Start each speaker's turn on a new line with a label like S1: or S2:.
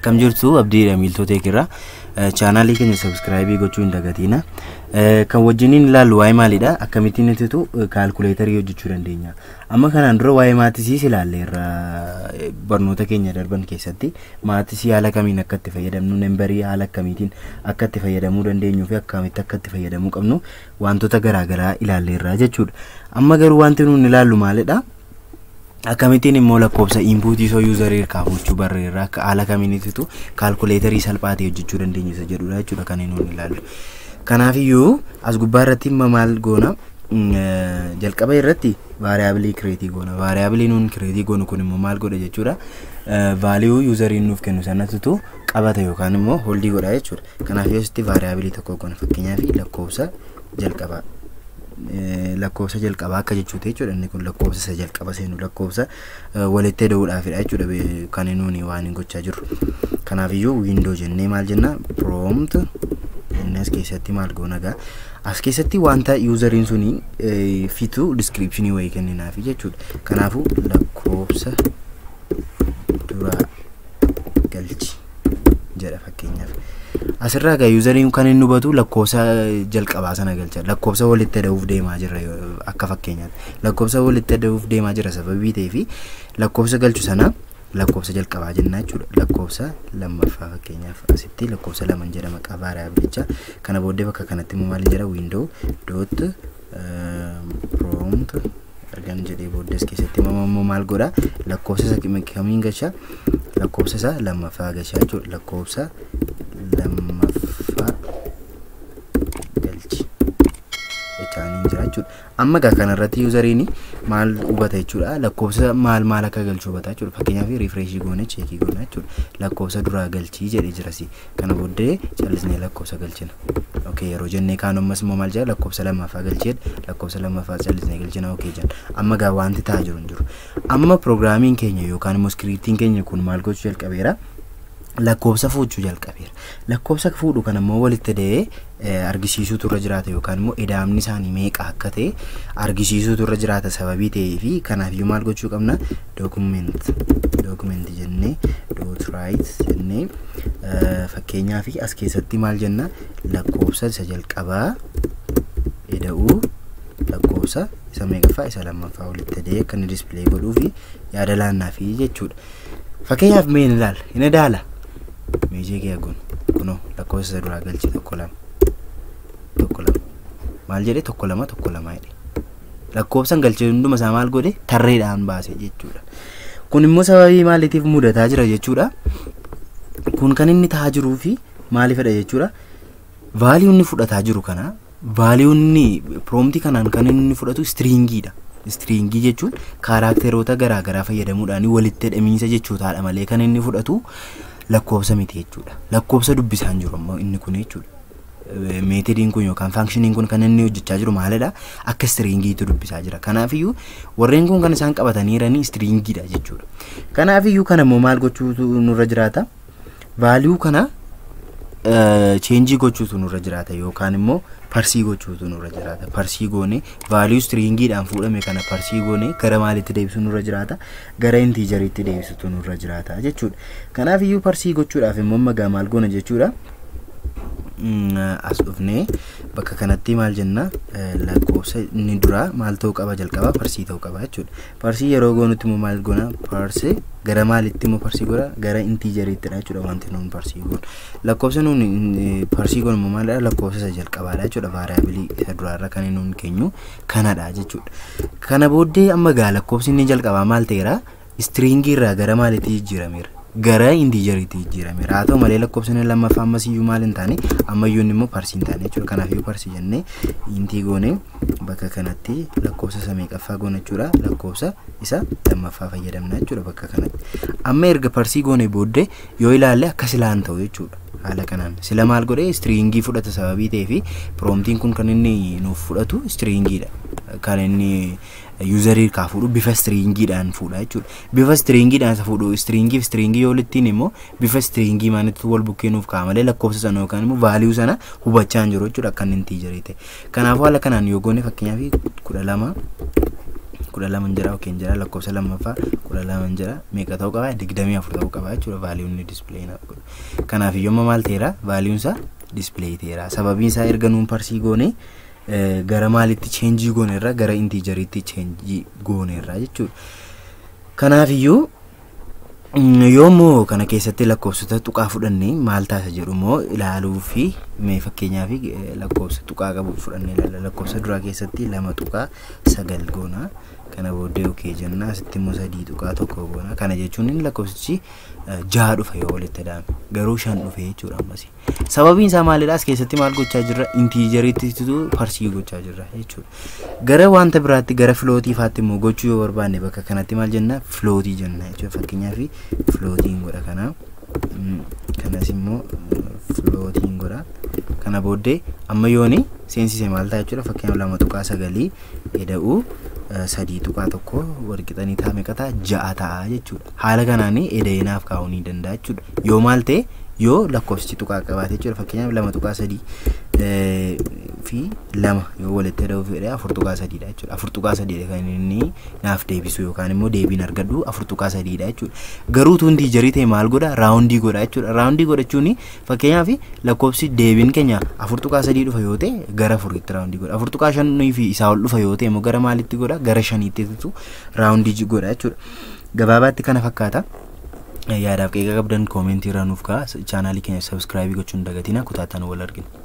S1: Akkam jirtu? Abdiidha miiltota eegiraa. Chaanaalii keenya subscribe gochuu hin dagatiina. Kan wajjiniin ilaallu waa'ee maalidha? Akkamittiin ittitu calculator hojjechuu dandeenya? Amma kanaan dura waa'ee mathsiis ilaalleerra barnoota keenya darban keessatti. Maths haala kamiin akka itti fayyadamnu, number haala akkamiitiin akka itti fayyadamuu dandeenyuu fi akkamitti akka itti fayyadamuu qabnu wantoota garaagaraa ilaalleerra jechuudha. Amma garuu wanti nuun ilaallu maalidha? Akkamittiin immoo lakkoofsa input soo user irraa fuuchuu barreerra akka haala kamiin ittitu calculator salphaa ta'e hojjechuu dandeenya isa jedhudha jechuudha kan nuun ilaallu. Kanaafiyyuu as gubbaa irratti immoo maal goona? Jalqaba irratti variable create goona. Variable nuun create goonu kun immoo maal godha jechuudha? Value useriin nuuf kennu sanattu qabata yookaan immoo hold godha jechuudha. Kanaaf asitti variable tokko goona, fakkeenyaaf lakkoofsa jalqabaa. Lakkoofsa jalqabaa akka jechuuti jechuudha. Inni kun lakkoofsa isa jalqaba seenu, lakkoofsa walitti ida'uudhaafidha jechuudha kan nuuni waan hin gochaa jirru. Kanaafiyyuu window jennee maal jenna? Prompt jennee as keessatti maal goona gaa? As keessatti wanta useriin suni fitu description wayii kenninaafi jechuudha. Kanaafuu "lakkoofsa duraa galchi" jedha fakkeenyaaf. Asirraa egaa useriin kan inni hubatu lakkoofsa jalqabaa sana galcha. Lakkoofsa walitti ida'uuf deemaa jirra akka fakkeenyaatti. Lakkoofsa walitti ida'uuf deemaa jira sababii ta'eefi lakkoofsa galchu sana lakkoofsa jalqabaa jenna jechuudha. Lakkoofsa lammaffaa, fakkeenyaaf asitti lakkoofsa lama jedha maqaa variableicha. Kana booddee bakka kanatti immoo maal jedha? Window dot prompt argan jedhee booddee as keessatti immoo maal godha? Lakkoofsa isa kamiin galcha? Lakkoofsa isa lammaffaa galcha jechuudha. "Lakkoofsa lammaffaa galchi" jechaanii jira jechuudha. Amma egaa kanarratti useriin maal hubata jechuudha? Lakkoofsa maal maal akka galchu hubata jechuudha. Fakkeenyaaf refresh goone check goona jechuudha. "Lakkoofsa duraa galchii" jedhee jirasi. Kana booddee callisnee lakkoofsa galchina. Okay, yeroo jennee kaan ammas immoo maal jedha? "Lakkoofsa lammaffaa galchee." Lakkoofsa lammaffaa callisnee galchina. Okay jenna. Amma egaa wanti ta'aa jiru hin jiru. Amma piroogiraamiin keenya yookaan immoo scriptiin keenya kun maal gochuu jalqabeera? Lakkoofsa fuuchuu jalqabeera. Lakkoofsa fuudhu kan immoo walitti ida'ee argisiisuutu irra jiraata yookaan immoo ida'amni isaanii meeqa akka ta'e argisiisuutu irra jiraata sababii ta'ee fi kanaafiyyuu maal gochuu qabna? Document jennee dot write jennee, fakkeenyaa fi as keessatti maal jenna? Lakkoofsa isa jalqabaa ida'uu lakkoofsa isa meeqaffaa, isa lammaffaa walitti ida'ee akka inni display godhuu fi yaada laannaa fi jechuudha. Fakkeenyaaf mee ni ilaala, hin idaala. Meeshee kee kun kunoo "lakkoofsa isa duraa galchi", tokko lama tokko lama. Maal jedhe? Tokko lama tokko lama jedhe. Lakkoofsan galchee hunduma isaa maal godhe? Tarreedhaan baase jechuudha. Kun immoo sababii maaliitiif mudataa jira jechuudha? Kun kan inni ta'aa jiruu fi maaliifidha jechuudha? Value inni fudhataa jiru kana, value inni prompt kanaan kan inni fudhatu stringiidha. String jechuun characteroota garaagaraa fayyadamuudhaan walitti hidhamiinsa jechootaadha malee kan inni fudhatu lakkoofsa miti jechuudha. Lakkoofsa dubbisaan jiru ammoo inni kun jechuudha. Methodiin kun yookaan functioniin kun kan inni hojjechaa jiru maalidha? Akka stringiitu dubbisaa jira. Kanaafiyyuu warreen kun kan isaan qabatanii jiranii stringiidha jechuudha. Kanaafiyyuu kana immoo maal gochuutu nurra jiraata? Value kana change gochuutu nurra jiraata yookaan immoo parse gochuutu nurra jiraata. Parse goone, value stringiidhaan fuudhame kana parse goone gara maalitti deebisuu nurra jiraata? Gara integeriitti deebisuutu nurra jiraata jechuudha. Kanaafiyyuu parse gochuudhaaf immoo magaa maal goona jechuudha? As dhufnee bakka kanatti maal jenna? Lakkoofsa inni duraa maal ta'uu qaba? Jalqaba parse ta'uu qaba jechuudha. Parse yeroo goonutti immoo maal goona? Parse gara maalitti immoo parse godha? Gara integeriittidha jechuudha wanti nuun parse goonu. Lakkoofsa nuun parse goonu immoo maalidha? Lakkoofsa isa jalqabaadha jechuudha. Variable isa duraarra kan nuun keenyu kanadha jechuudha. Kana booddee amma gaa lakkoofsi inni jalqabaa maal ta'eera? String irraa gara maalitti jijjiirameera? Gara integeriitti jijjiirameera. Haa ta'u malee lakkoofsi inni lammaffaa ammas iyyuu maal hin taane? Ammayyuu inni immoo parse hin taane jechuudha. Kanaaf iyyuu parse jennee int goone bakka kanatti lakkoofsa isa meeqaffaa goona jechuudha? Lakkoofsa isa lammaffaa fayyadamna jechuudha bakka kanatti. Amma erga parse goone booddee yoo ilaalle akka silaan ta'u jechuudha. Haala kanaan sila maal godhee? String fudhata sababii ta'ee fi promptiin kun kan inni nuuf fudhatu stringiidha. Kan inni user kaa fuudhu bifa stringiidhaan fuudha jechuudha. Bifa stringiidhaan isa fuudhu, string fi string yoo walittiin immoo bifa string maanitti wal bukkee nuuf ka'a malee lakkoofsa sana yookaan immoo value sana hubachaa hin jiru jechuudha akka inni integer ta'e. Kanaafuu haala kanaan yoo goone, fakkeenyaaf 12 12 jira, okay jira. Lakkoofsa lammaffaa 12 jira. Meeqa ta'uu qaba? 24 ta'uu qaba jechuudha valueun inni display naaf godhu. Kanaaf iyyuu amma maal ta'eera? Valueun isaa display ta'eera. Sababiin isaa erga nuun parse goone gara maalitti change goonerra? Gara integeriitti change goonerra jechuudha. Kanaaf iyyuu yoommoo kana keessatti lakkoofsota tuqaa fudhannee maal taasa jedhu immoo ilaaluu fi mee fakkeenyaaf lakkoofsa tuqaa qabu fudhannee ilaalla. Lakkoofsa duraa keessatti 2.9 goona. Kana booddee okay jenna. Asitti immoo 3.1 goona. Kana jechuun inni lakkoofsichi 6 dhufa yoo walitti ida'ame. Garuu 5 dhufe jechuudha ammas. Sababiin isaa maalidha? As keessatti maal gochaa jirra? Integeriitti parse gochaa jirra jechuudha. Gara wanta biraatti, gara float faatti immoo gochuu yoo barbaanne, bakka kanatti maal jenna? Float jenna jechuudha. Fakkeenyaaf floatiin godha kana. Kanas immoo floatiin godha. Kana booddee amma yooni seensise maal ta'a jechuudha? Fakkeenyaaf 2.9 ida'uu 3.1 walqixanii ta'a meeqa ta'a? 6 ta'a jechuudha. Haala kanaan ida'ee naaf kaa'uu ni danda'a jechuudha. Yoo maal ta'e? Yoo lakkoofsichi tuqaa qabaate jechuudha. Fakkeenyaaf 2.3 fi 2 yoo walitti ida'uu fedhe 4.3dha jechuudha. 4.3dha kan inni naaf deebisu yookaan immoo deebiin argadhu 4.3dha jechuudha. Garuu utuu integer ta'e maal godha? Round godha jechuudha. Round godhachuun fakkeenyaaf lakkoofsi deebiin keenya 4.3 dhufa yoo ta'e gara 4tti round godha. 4.5 fi isaa ol dhufa yoo ta'e immoo gara maalitti godha? Gara 5tti round godha jechuudha. Gabaabaatti kana fakkaata. Yaadaaf qeeqa qabdan comment irraa nuuf ka'a. Channel keenya subscribe gochuun dagatina. Kutaataan wal argina.